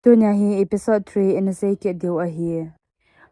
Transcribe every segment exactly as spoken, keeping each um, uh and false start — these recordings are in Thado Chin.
Tunia hi episode three in a sei kit diu ahi.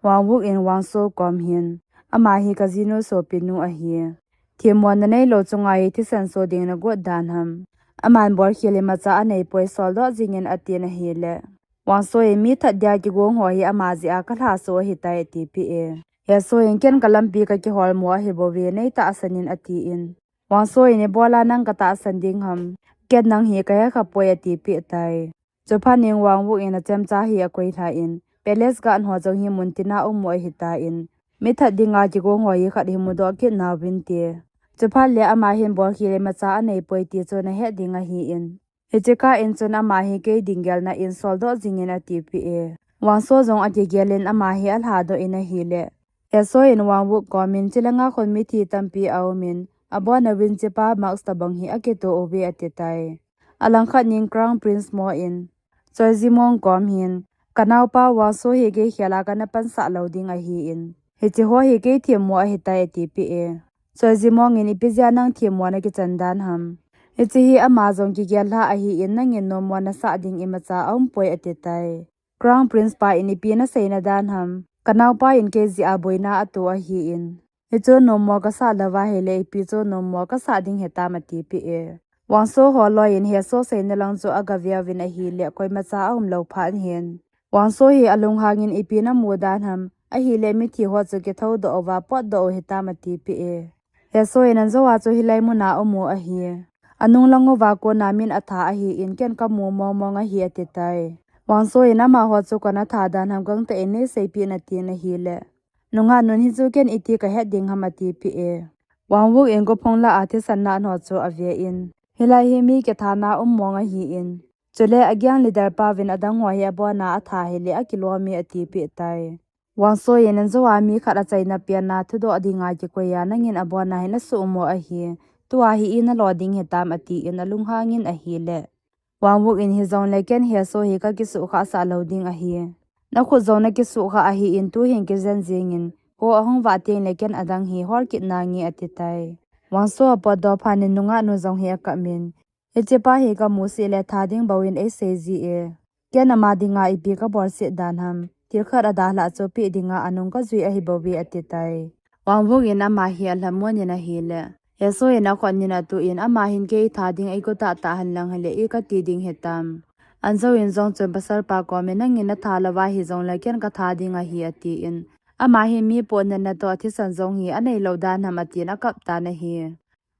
Wang Wook in Wang So kom hin, ama hi ka jinu sopinu ahi. Themmo na neilou chunga hi thisan so ding na got dan ham. Aman bol khel imacha anei poi, soldoh jingin atin ahile, Wang So in mi that dia kigong ho hi ama jeh a ka lhaso ahitai atipeh e. Hae Soo in ken ka lampi ka kiholmo ahi bouve, nei tahsan in atin. Wang So in ibola nang ka tahsan ding ham. Ken nang hi ka hekha poi atipeh tai. Chuphat in Wang Wook in achemcha hi akoi lhan, palace guard ho jong hi muntina um u ahitan, mi that dinga kigong ho hi khat hi mudoh kit nauvinte. Chuphat le ama hin bol khel imacha anei poi ti chu na het ding ahin. Hiche kah in chun ama hi kei ding gelna in soldoh jingin atipeh e. Wang So jong akigel in ama hi alhadoh in ahile, Hae Soo in Wang Wook kom in, chilanga khun mithi tampi aum in, abon uvin chepa mask tabang hi akito uve atitai. Alangkhat nin Crown Prince mo in, Choi Ji Mong kom hin, ka naopa Wang So hi kei khel a kana pansah lou ding ahin, hiche ho hi kei themmo ahitai atipeh e. Choi Ji Mong in, ipi jeh a nang themmo na kichan dan ham. Hiche hi ama jong kigel lha ahin, nangin nommo nasah ding imacha aum poi atitai. Crown Prince pa in, ipi na seina dan ham. Ka naopa in kei jeh a boina ato ahin, hichu nommo kasah louva ahile ipi chu nommo kasah ding hitam atipeh e. Wang So holoi in Hae Soo seina lang chu aga ve uvin ahile, koimacha aum lou phat hin, Wang So hi alunghang in, ipi na mu dan ham, ahile mithi ho chu kithoudoh uva potdoh u hitam atipeh e. Hae Soo in, an jou a chu hilai muna um u ahi. Anung lang uva kona min atha ahin, ken ka mu mong mong ahi atitai. Wang So in, amaho chu koi in atha dan ham, gangtah in nei seipeh in atin ahile, nungah nun, hichu ken iti ka het ding ham atipeh e. Wang Wook in kophung lah a thisan nat ho chu ave in, hilai hi mi kithana um mong ahin, chule a gang leader pa vin adang ho hi abona atha hile akilom e atipeh tai. Wang So in, an jou a mi khat achaina pen a thudoh dinga kikoi a nangin abona hi nasuhmo ahi. Tua hi ina lo ding hitam atin alunghang in ahile, Wang Wook in, hijongle ken Hae Soo hi ka kisuhkhah sah lou ding ahi. Na khut jong na kisuhkhah ahin, tuhin kijen jingin, kho ahung vah tengle ken adang hi hol kit nange atitai. Wang So apotdoh phat in nungah nu jong hi akap in, hichepa hi ka musit le tha ding bou in eisei ji e. Ken ama dinga ipi ka bolset dan ham. Thil khat adalhah chu peh dinga anung ka jui ahi bouve atitai. Wang Wook in ama hi alhamon in ahile, Hae Soo in akhut nin atuh in, ama hin kei tha ding eigo tahtah hen lang hile i kati ding hitam. An jou in jong chun pasal pa kom in, nangin natha louva hijongle ken katha ding ahi atin, ama hin mi pohnatna toh thisan jong hi anei lou dan ham atin akap tan ahi.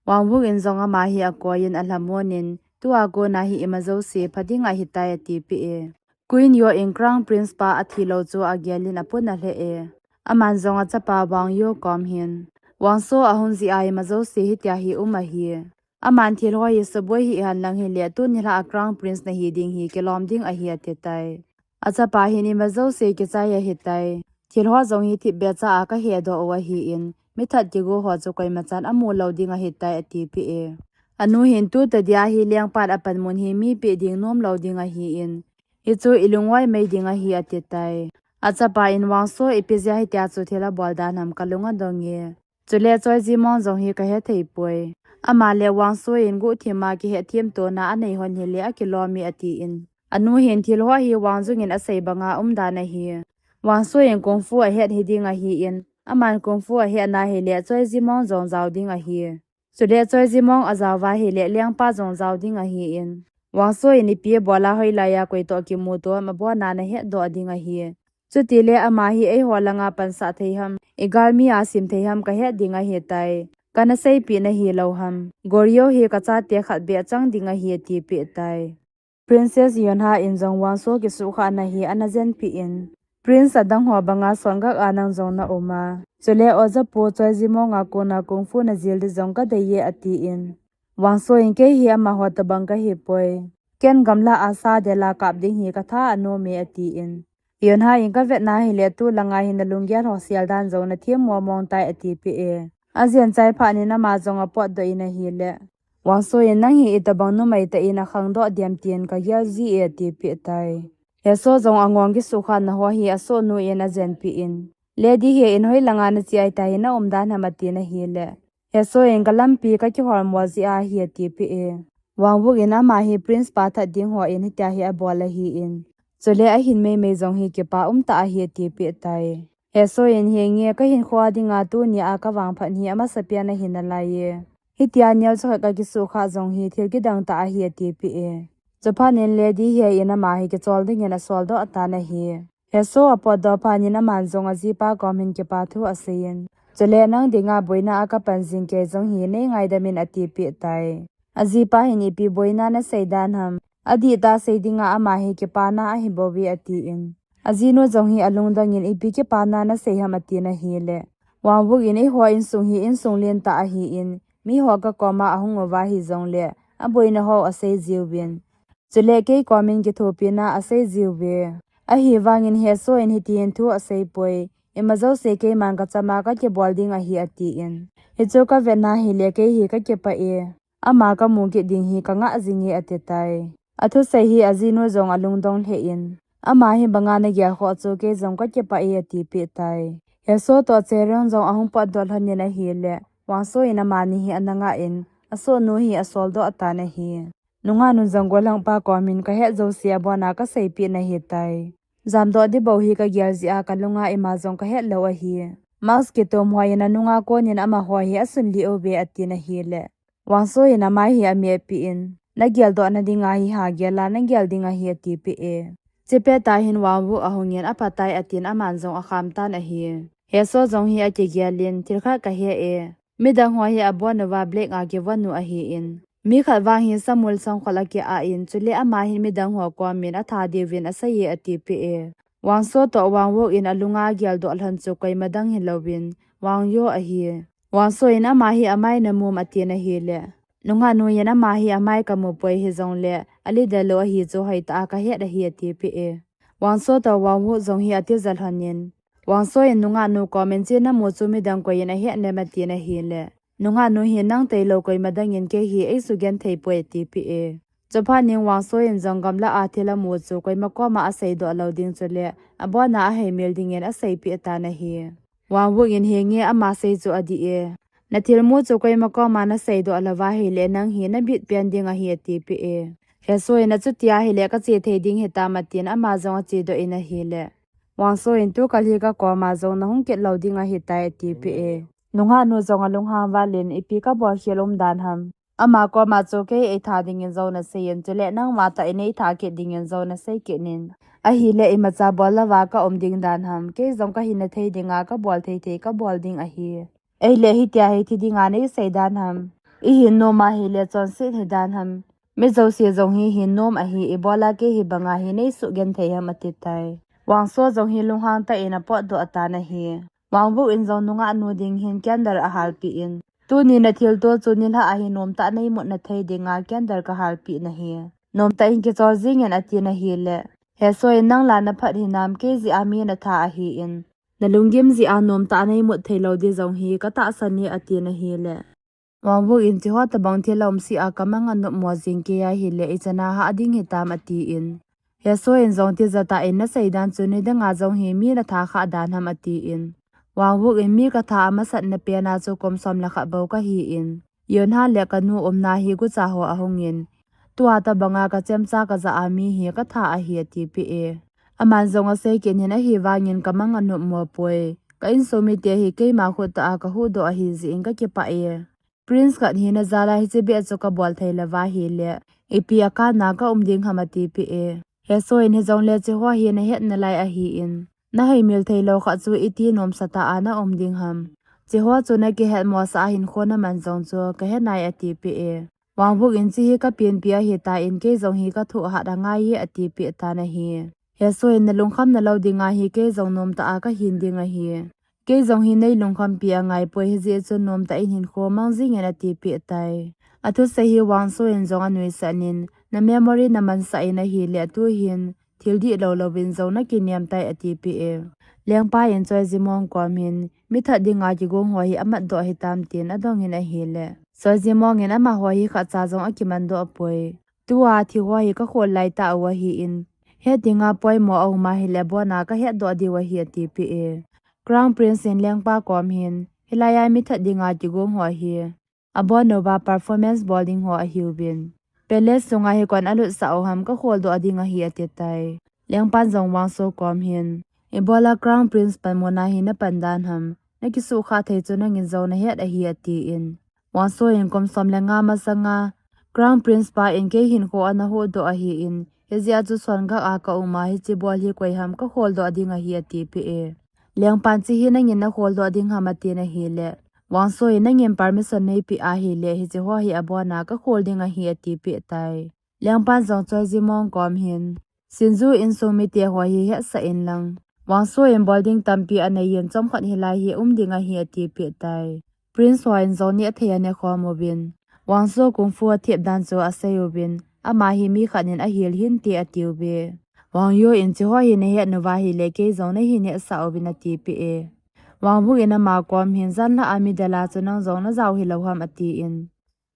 Wang Wook in jong ama hi akoi in alhamon in, tua kona hi ima jouse pha ding ahitai atipeh e. Queen Yo in Crown Prince pa athi lou chu agel in apun alheh e. Aman jong achapa Wang Yo kom hin, Wang So ahung jeh a ima jouse hitia hi um ahi. Aman thil ho hi suboi hih hen lang hile, tuni lhah a Crown Prince nahi ding hi kilom ding ahi atitai. Achapa hin ima jouse kichai ahitai. Thil ho jong hi thipbeh cha a ka hedoh u ahin, mi that kigo ho chu koimachan amu lou ding ahitai atipeh e. Anu hin tu tadia hi lengpan apanmun hi mi peh ding nom lou ding ahin, hichu ilung oi mai ding ahi atitai. Achapa in, Wang So ipi jeh a hitia chu thil abol dan ham, ka lung adong e. Chule Choi Ji Mong jong hi ka hethei poi. Ama le Wang So in guhthim a kihetthem tona anei hon hile akilom e atin, anu hin thil ho hi Wang Jung in asei banga um dan ahi. Wang So in kung fu ahet hiding ahin, aman kung fu ahetna hile Choi Ji Mong jong jao ding ahi. Chule Choi Ji Mong ajao va hile lengpa jong jao ding ahin, Wang So in ipi abol a hoilai a koi toh kimuto ham, abona nahetdoh ding ahi. Chutile ama hi eiho langa pansah thei ham, igalmi a sim thei ham ka het ding ahitai. Kana seipeh nahi lou ham. Goryeo hi ka chate khat beh chang ding ahi atipeh tai. Princess Yonha in jong Wang So kisuhkhahna hi ana jenpeh in, Prince adang ho banga songak a nang jong na um a, chule oja pu Choi Ji Mong a kona kung fu najil ding jong ka dei e atin, Wang So in kei hi amaho tobang ka hipoi. Ken gamla a sa del a kap ding hi ka tha anom e atin, Yonha in ka vetna hile tu langa hi na lunggel ho sel dan jong na themmo mong tai atipeh e. Ajen chai phat in ama jong apotdoh in ahile, Wang So in nang hi itobang numei tah in akhangdoh dem tin ka gel ji e atipeh tai. Hae Soo jong angong kisuhkhahna ho hi asohnu in ajenpeh in, Lady Hae in hoilanga nache ahitah hi na um dan ham atin ahile, Hae Soo in ka lampi ka kiholmo jeh ahi atipeh e. Wang Wook in ama hi Prince pa that ding ho in hitia hi abol ahin, Chule ahin meimei jong hi kipa umtah ahi atipeh tai. Hae Soo in, henge, kahinkho a dinga tunia kavangphat hi amasapen ahi nalaiye. Hitia neocha khat kakisuhkhah jong hi thil kidang tah ahi atipeh e. Chuphat in Lady Hae in ama hi kichol dingin asoldoh atan ahi. Hae Soo apotdoh phat in aman jong ajipa kom hin kipa thu aseiyin, chule nang dinga boina a kapan jing kei jong hi neingaidam in atipeh tai. Ajipa hin ipi boina nasei dan ham, adihtah sei dinga ama hi kipana ahibouve atin. Ajinu jong hi alungdong in ipi kipana nasei ham atin ahile, Wang Wook in, eiho insung hi insung lentah ahin, miho kakoma ahung uva hijongle aboina ho aseijiuvin, chule kei komin kithopina aseijiuve. Ahivangin Hae Soo in hitihin thu aseipoi, imajouse keiman kachama kakibol ding ahi atin. Hichu kavetna hile kei hi kakipah e. Ama kamu kit ding hi kangah jinge atitai. Athusei hi ajinu jong alungdong lheh in, ama hibanga nagelkhoh chu kei jong kakipah e atipeh tai. Hae Soo toh Chae Ryung jong ahung potdoh lhonin ahile, Wang Soo in amani hi ana ngah in, asohnu hi asoldoh atan ahi. Nungahnu jong gollhangpa komin kahet jouse abona kaseipeh nahitai. Jamdoh ding bou hi kagel jeh a kalunga ima jong kahet lou ahi. Mask kitom hoiyin anunga konin amaho hi asunlih uve atin ahile, Wang Soo in ama hi amehpeh in, nageldohna dinga hiha gel a nagel ding ahi atipeh e. Chepet tah hin Wang Wook ahungin, aphatai atin aman jong akhamtan ahi. Hae Soo jong hi akigelin, thilkhat kahe e. Midang ho hi abonuva black a kivon u ahin, mi khat vang hi samul sangkhol akiah in, chule ama hin midang ho komin atha diuvin aseiye atipeh e. Wang Soo toh Wang Wook in alunga ageldoh lhon chu koima dang hilouvin, Wang Yoo ahi. Wang Soo in, ama hi amai namum atin ahile, nungahnu in, ama hi amai kamupoi hijongle alidar lou ahi chu hoitah a kahet ahi atipeh e. Wang Soo toh Wang Wook jong hi atija lhonin, Wang Soo in nungahnu komin, che namu chu midang koiyin ahet nem atin ahile, nungahnu hin, nang tailou koima dangin kei hi eisugenthei poi atipeh e. Chuphat in Wang Soo in jong gamlah a thil amu chu koima koma aseidoh lou ding chule abona aheimil dingin aseipeh atan ahi. Wang Wook in, henge, ama sei chu adih e. Nathilmu chu koima koma naseidoh louva ahile nang hi nabitpen ding ahi atipeh e. Hae Soo in, achuti ahile kache thei ding hitam atin ama jong achedoh in ahile, Wang Soo in, tukal hi kakoma jong nahung kit lou ding ahitai atipeh e. Nungahnu jong alunghang valin, ipi kabolkhel umdan ham, ama koma chu kei eitha dingin jong naseiyin, chule nangma tah in eitha kit dingin jong nasei kit in, ahile imacha bol louva kaum ding dan ham, kei jong kahinna thei dinga kabol thei thei kabol ding ahi. Ahile hitia hi thi dinga neisei dan ham, ihin nom ahile chonset hidan ham, mi jouse jong hi hin nom ahi, ibola kei hibanga hi neisugenthei ham atitai. Wang Soo jong hi lunghang tah in apotdoh atan ahi. Wang Wook in jong nungahnu ding hin candle ahalpeh in, tuni nathilto chu nilhah a hi nomtah a neimutna thei dinga candle kahalpeh nahi, nomtah in kichol jingin atin ahile, Hae Soo in, nang la naphat hinam, kei jeh a mi natha ahin, nalunggim jeh a nomtah a neimut theilou ding jong hi katahsan e atin ahile, Wang Wook in, cheho tobang thil aumsea kamang anopmo jing kei ahile ichan a hah ding hitam atin. Hae Soo in jong tijatah in, nasei dan chu nidanga jong hi mi natha khah dan ham atin. Wang Wook in, mi katha amasatna pena chu kum som le khat bou kahin, Yeon Ha le kanu umna hi gucha ho ahungin, tua tobanga kachemcha kajah a mi hi katha ahi atipeh e. Aman jong asei kit in, ahivangin kamang anopmo poi, ka insung mite hi keima khut tah a kahuhdoh ahijeh in kakipah e. Prince khat hina jal a hiche beh chu kabol thei louva ahile, ipi akanna kaum ding ham atipeh e. Hae Soo in, hijongle cheho hi nahet nalai ahin, naheimil theilou khat chu iti nomsa tah a naum ding ham, cheho chu nakihetmosah a hinkho naman jong chu kahenai atipeh e. Wang Wook in, chehi kapenpi ahitan, kei jong hi kathoh hat angaiye atipeh tan ahi. Hae Soo in, nalungkham nalou dinga hi kei jong nomtah a kahin ding ahi. Kei jong hi neilungkhampi angaipoi, hijeh chun nomtah in hinkho mang jingin atipeh tai. Athusei hi Wang Soo in jong anuisat in, na memory namansah in ahile tuhin thil dihlou louvin jong nakinem tai atipeh e. Lengpa in Choi Ji Mong kom hin, mi that dinga kigong ho hi amatdoh hitam tin adongin ahile, Choi Ji Mong in amaho hi khatcha jong akimandoh poi. Tua thiho hi kakhol laitah u ahin, het dinga poimo aum ahile abona kahetdoh diu ahi atipeh e. Crown Prince in lengpa kom hin, hilai a mi that dinga kigong ho hi, abonauva performance bol ding ho ahiuvin, palace sunga hi koin alutsah u ham kakholdoh ding ahi atitai. Lengpan jong Wang So kom hin, ibola Crown Prince panmun a hi napan dan ham, nakisukha thei chu nangin jong nahet ahi, atin. Wang So in kum som le nga masanga Crown Prince pa in kei hinkho ana huhdoh ahin, hijeh a chu suangah a ka um a, hiche bol hi koi ham ka kholdoh ding ahi, atipeh e. Lengpan, hiche hi nangin nakholdoh ding ham, atin ahile, Wang So in nangin permission neipeh ahile, hiche ho hi abon a ka khol ding ahi, atipeh tai. Lengpan jong Choi Ji Mong kom hin, Shinju insung mite ho hi hetsah inlang, Wang So in bol ding tampi anei in, chomkhat hilai hi um ding ahi, atipeh tai. Prince ho in jong neh thei aneh khom uvin, Wang So kung fu athep dan chu asei uvin, ama hi mi khat in ahil hinte, atiuve. Wang Yo in, hiche ho hi nahet nauva ahile kei jong nahin hetsah uvin, atipeh e. Wang Wook in ama kom hin, janhi a midel a chu nang jong najao hilou ham, atin.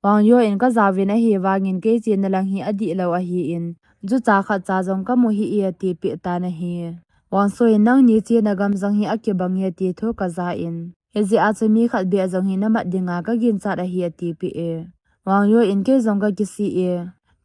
Wang Yo in, kajao uvin, ahivangin kei chena lang hi adihlou ahin, jucha khatcha jong kamu hih e, atipeh tan ahi. Wang So in, nangni chena gam jong hi akibang e ti thu kaja in, hijeh a chu mi khat beh jong hi namat dinga kaginchat ahi, atipeh e. Wang Yo in, kei jong kakisih e.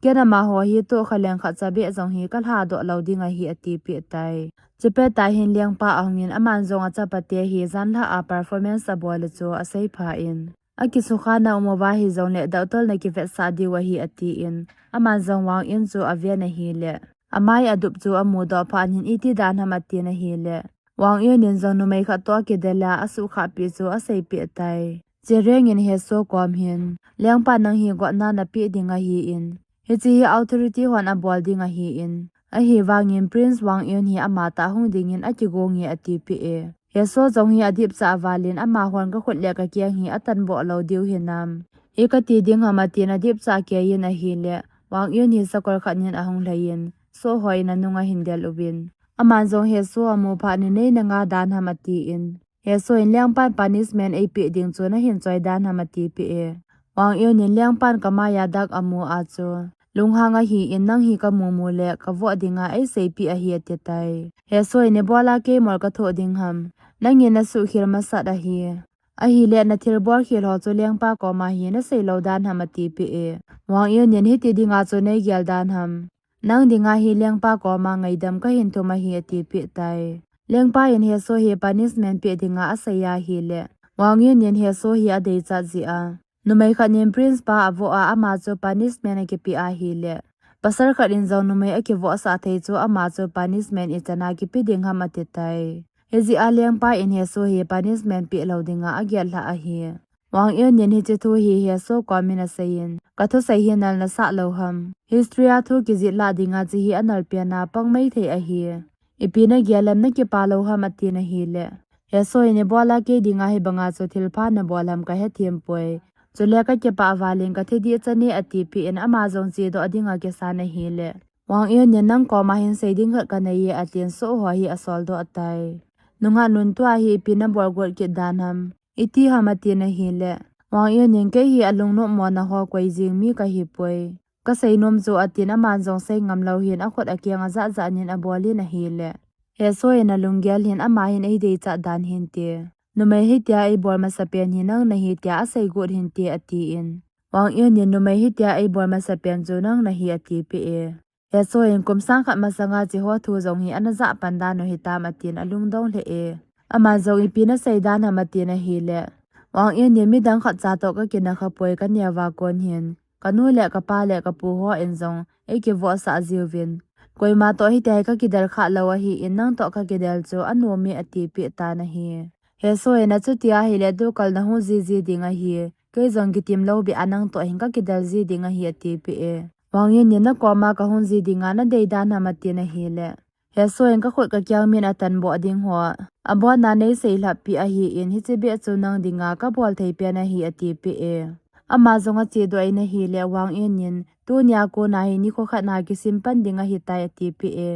Ken amaho hi tohkha leng khatcha beh jong hi kalhadoh lou ding ahi, atipeh tai. Chupet tah hin Lengpa ahungin, aman jong achapate hi janhi a performance abol le chu aseiphan, akisukha na um uva hijongle doctor nakivetsah diu ahi, atin, aman jong Wang Eun chu aven ahile, amai adup chu amudoh phat in, iti dan ham, atin ahile, Wang Eun in jong numei khat toh akidel a, asukha pi chu aseipeh tai. Chereng in Hae Soo kom hin, Lengpa, nang hi gotna napeh ding ahin, hiche hi authority hon abol ding ahin, ahivangin Prince Wang Eun hi amatah hung dingin akigong e, atipeh e. Hae Soo jong hi adipcha aval in, amahon kakhut le kakeng hi atanboh lou diu hinam, hi kati ding ham, atin adipcha akei in ahile, Wang Eun hi sakol khat in ahung lhai in, Soo ho in anung ahin del uvin, aman jong Hae Soo amu phat in, nei nanga dan ham, atin, Hae Soo in, Lengpan punishment eipeh ding chu nahin choi dan ham, atipeh e. Wang Eun in, Lengpan kamai a dak amu a chu lunghang ahin, nang hi kamu mu le kavoh dinga eiseipeh ahi, ati tai. Hae Soo in, ibola kei mol kathoh ding ham, nangin nasuhkhel masat ahi, ahile nathilbol khel ho chu Lengpa koma hi nasei lou dan ham, atipeh e. Wang Eun in, hiti dinga chu neigel dan ham, nang dinga hi Lengpa koma ngaidam kahin thum ahi, atipeh tai. Lengpa in Hae Soo hi punishment peh dinga asei ahile, Wang Eun in Hae Soo hi adeichat jeh a, numei khat in Prince pa avoh a, ama chu punishment akipeh ahile, pasal khat in jong numei akivohsah thei chu ama chu punishment ichan a kipe ding ham, ati tai. Hijeh a Lengpa in Hae Soo hi punishment peh lou dinga agel lhah ahi. Wang Eun in hiche thu hi Hae Soo kom in asei in, kathusei hi nal nasah lou ham, history a thu kijih lah dinga hiche hi anal pen a pang maithei ahi, ipi nagel em, nakipa lou ham, atin ahile, Hae Soo in, ibola kei dinga hibanga chu thilpha nabol ham kahethem poi, chule kakipah val in kathi dehchan e, atipeh in, ama jong chedoh dinga kisan ahile, Wang Eun in, nang koma hin sei ding khat kanei e, atin, Soo ho hi asoldoh tai. Nungah nun tua hi ipi nabol got kit dan ham, iti ham, atin ahile, Wang Eun in, kei hi alungnopmo na ho koi jing mi kahipoi, kasei nom chu, atin, aman jong sei ngam lou hin akhut akeng ajah jah in abol in ahile, Hae Soo in alunggel hin, ama hin eideichat dan hinte, numei hitia eibol masapen hi nang nahi tia asei got hinte, atin, Wang Eun in, numei hitia eibol masapen chu nang nahi, atipeh e. Hae Soo in, kum sang khat masanga hiche ho thu jong hi ana jah pan dan u hitam, atin alungdong lheh e. Aman jong, ipi nasei dan ham, atin ahile, Wang Eun in, midang khatcha toh kakinah kha poi, kaneo va kon hin kanu le kapa le kapu ho in jong eikivohsah jiuvin, koima toh hitia hi kakidel khah lou ahin, nang toh kakidel chu anom e, atipeh tan ahi. Hae Soo in, achuti ahile tukal nahung jiji ding ahi, kei jong kitim lou beh a nang toh hin kakidel ji ding ahi, atipeh e. Wang Eun in, nakoma kahung ji dinga nadei dan ham, atin ahile, Hae Soo in, kakhut kakeng min atanboh ding ho abon a neisei lhahpeh ahin, hiche beh chu nang dinga kabol thei pen ahi, atipeh e. Ama jong achedoh in ahile, Wang Eun in, tunia kona hi nikho khat na kisim pan ding ahitai, atipeh e.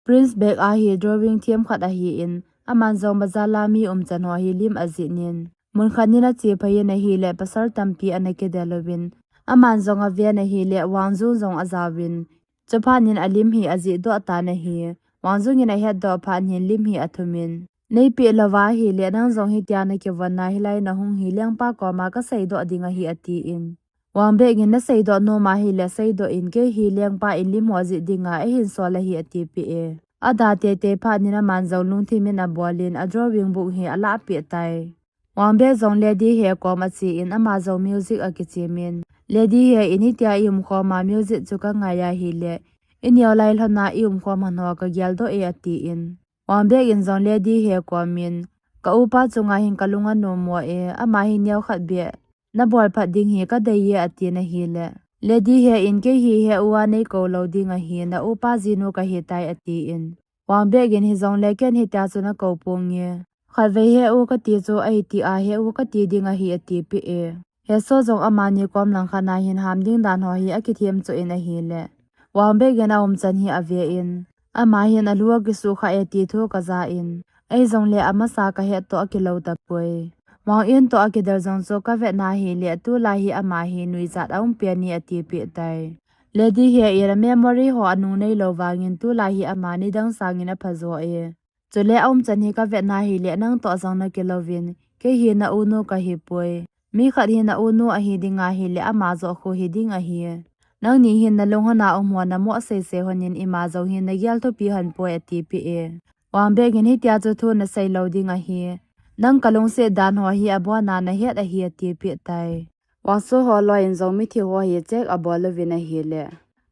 Prince bag a hi drawing themkhat ahin, aman jong bazar a mi umchan ho hi lim ajih in, mun khat in achephei in ahile, pasal tampi ana kidel uvin, aman jong aven ahile, Wang Jung jong ajaovin, chuphat in alim hi ajihdoh tan ahi. Wang Jung in ahetdoh phat in lim hi athumin, neipeh louva ahile nang jong hitia nakivon a hilai nahung hi Lengpa koma kaseidoh ding ahi, atin, Wang Bek in, "Nasei doh nom ahile seidoh in, kei hi lengpa in lim ho jih dinga eihin sol ahi," atipeh e. Ada teitei phat in aman jong lungthim in abol in, a drawing book hi alahpeh tai. Wang Bek jong Lady He kom ache in, ama jong music akichem in, "Lady He in, hitia i umkhom a music chu kangai ahile, i neo lai lhon a i umkhom lhon ho kagel doh e," atin. Wang Bek in jong Lady He kom in, "Ka upa chunga hin kalung anom mo e, ama hi neo khat beh nabol phat ding hi kadei e," atin ahile, Lady He in, "Kei hi he u a neikou lou ding ahi, na upa jinu kahitai," atin. Wang Bek in, "Hijongle ken hitia chu nakou ponge. Khatvei he u kati chu ahi tia he u kati ding ahi," atipeh e. He So jong amani kom langkhat a hin ham ding dan ho hi akithem choh in ahile, Wang Bek in aumchan hi ave in, ama hin alu akisukha e ti thu kaja in, ahijongle amasa kahet toh akilou tapoi. Wang Eun toh akidel jong chu kavet na hile, tulai hi ama hi nuijat aum pen e atipeh tai. Lady He in, "A memory ho anung neilou vangin tulai hi ama nidang sangin aphajo e. Chule aumchan hi kavet na hile, nang toh jong nakilou vin, kei hi na unu kahipoi. Mi khat hi na unu ahi ding ahile, ama joh khu hiding ahi. Nangni hin nalung lhon a um ho namoh seisei lhon in, ima jong hin nagel thupi lhon poi," atipeh e. Wang Bek in, "Hitia chu thu nasei lou ding ahi. Nang kalungset dan ho hi abon a nahet ahi," atipeh tai. Wang So holoi in jong mithi ho hi check abol uvin ahile,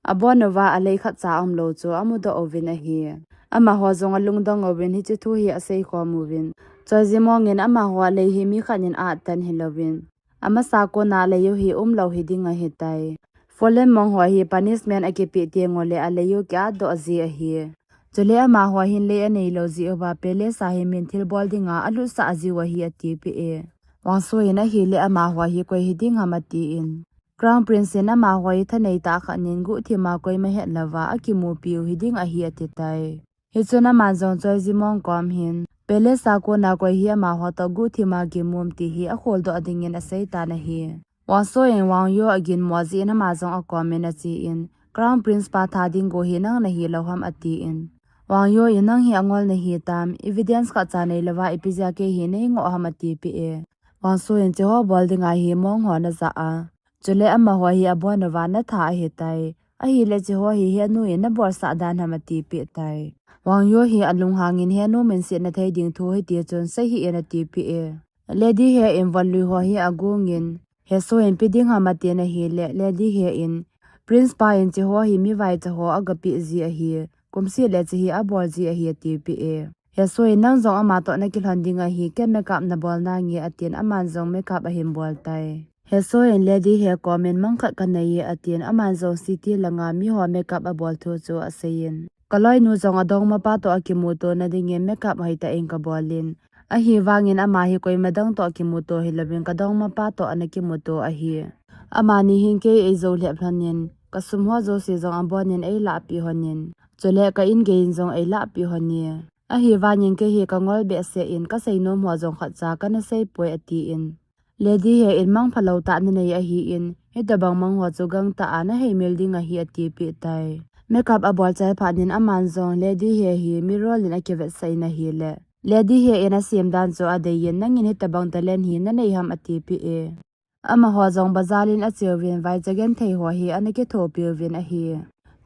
abon uva alei khatcha aumlou chu amudoh uvin ahi. Amaho jong alungdong uvin hiche thu hi aseikhom uvin, Choi Ji Mong in amaho alei hi mi khat in aat tan hilouvin, amasa kona alei u hi umlou hiding ahitai. Fallen Monk ho hi punishment akipeh teng ule alei u kiat doh ji ahi. Chule amaho hin lei aneilou jeh uva palace a hi min thilbol dinga alutsah jiu ahi atipeh e. Wang So in, "Ahile amaho hi koi hiding ham?" atin. Crown Prince in amaho hi thanei tah khat in guhthim a koima het louva akimupiu hiding ahi atitai. Hichun aman jong Choi Ji Mong kom hin, "Palace a kona koi hi amaho toh guhthim a kimu em ti hi akholdoh dingin aseitan ahi." Wang So in Wang Yo aginmo jeh in ama jong akom in achen, "Crown Prince pa tha ding go hi nang nahilou ham?" atin. Wang Yo in, "Nang hi angol nahitam, evidence khatcha neilouva ipi jeh a kei hi neingoh ham?" atipeh e. Wang So in, "Hiche ho bol dinga hi Monk ho najah a, chule amaho hi abon uva natha ahitai. Ahile hiche ho hi henu in nabolsah dan ham?" atipeh tai. Wang Yo hi alunghang in, "Henu minsetna thei ding thu hiti chun sei hih in," atipeh e. Lady He in von lui ho hi agong in, He So in, "Pe ding ham?" atin ahile, Lady He in, "Prince pa in hiche ho hi mi vaicha ho agapeh ji ahi, kumseh le hiche hi abol ji ahi," atipeh e. He So in, "Nang jong ama toh nakilhon ding ahi, ken makeup nabol nange," atin aman jong makeup ahin bol tai. He So in Lady He kom in, "Mang khat kanei e," atin aman jong city langa miho makeup abol thu chu aseiyin, "Kaloinu jong adongmapa toh akimuto nadingin makeup hoitah in kabol in, ahivangin ama hi koima dang toh akimuto hilouvin kadongmapa toh ana kimuto ahi. Amani hin kei eijou lhep lhon in, kasum ho jouse jong abon in eilahpeh lhon in, chule ka in gei in jong eilahpeh lhon e. Ahivangin kei hi kangol behseh in, kaseinom ho jong khatcha kana seipoi," atin. Lady He in, "Mang phalou tah nanei ahin, hitobang mang ho chu gangtah a naheimil ding ahi," atipeh tai. Makeup abol chai phat in aman jong Lady He hi mirror in akivetsah in ahile, Lady He in asem dan chu adeiyin, "Nangin hitobang talent hi nanei ham?" atipeh e. Amaho jong bazar in acheuvin vaicha genthei ho hi ana kithopiuvin ahi.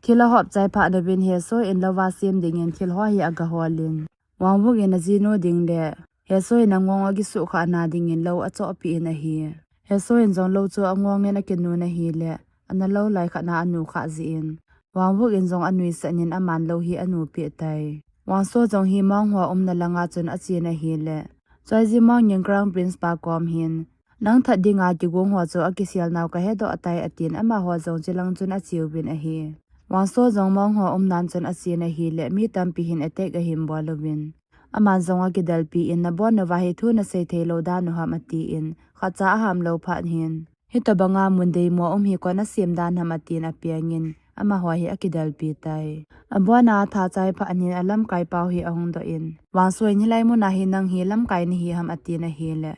Thil ahop chai phat uvin He So in lou a sem dingin thil ho hi agahol in, Wang Wook in ajinu ding le He So in angong akisukha na dingin lou achohpeh in ahi. He So in jong lou chu angong in akinu in ahile, ana lou lai khat na anu kha jin, Wang Wook in jong anuisan in aman lou hi anupeh tai. Wang So jong hi Monk ho umna langa chun achen ahile, Choi Ji Mong in Crown Prince pa kom hin, "Nang that dinga kigong ho chu akisel nau kahedoh tai," atin amaho jong chilang chun acheuvin ahi. Wang So jong Monk ho umnan chun achen ahile, mi tampi hin attack ahin bol uvin, aman jong akidelpi in, "Nabon uva hi thu nasei thei lou dan u ham?" atin, khatcha aham lou phat hin, "Hitobanga mun deimo um hi koin asem dan ham?" atin apeng in, amaho hi akidelpi tai. Abon a atha chai phat in alamkai pau hi ahung doh in, Wang So in, "Hilai mun a hi nang hi lamkai nahi ham?" atin ahile,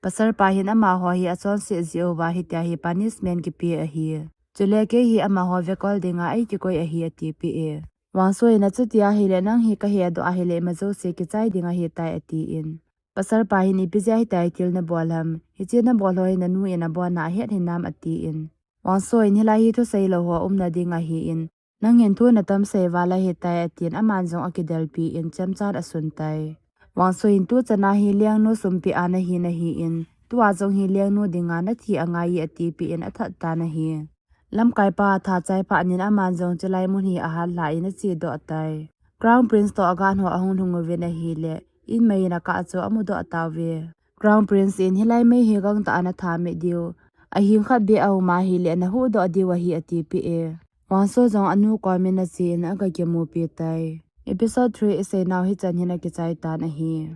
pasal pa hin amaho hi achonset jeh uva hitia hi punishment kipe ahi. Chule kei hi amaho vekol dinga eikikoi ahi atipeh e. Wang So in, "Achuti ahile nang hi kahedoh ahile ima jouse kichai ding ahitai," atin. Pasal pa hin, "Ipi jeh a hitia hi thil nabol ham? Hiche nabol ho hi nanu in abon a ahet hinam?" atin. Wang So in hilai hi thusei lou ho umna ding ahin, nangin thu natam sei val ahitai atin aman jong akidelpi in chemchan asun tai. Wang So in tuchan a hi Liangnu sumpi a nahi nahin, tua jong hi Liangnu dinga nathi angai atipeh in athat tan ahi. Lamkaipa atha chai phat in aman jong chulai mun hi ahal lha in achedoh tai. Crown Prince toh agan ho ahung lhung uvin ahile, in mei in akah chu amudoh tauve. Crown Prince in hilai mei hi gangtah a natha mit diu, ahing khat beh aum ahile nahuhdoh diu ahi atipeh e. Wang So jong anu kom in ache in agakimupi tai. Episode three iseinau hichan hin akichai tan ahi.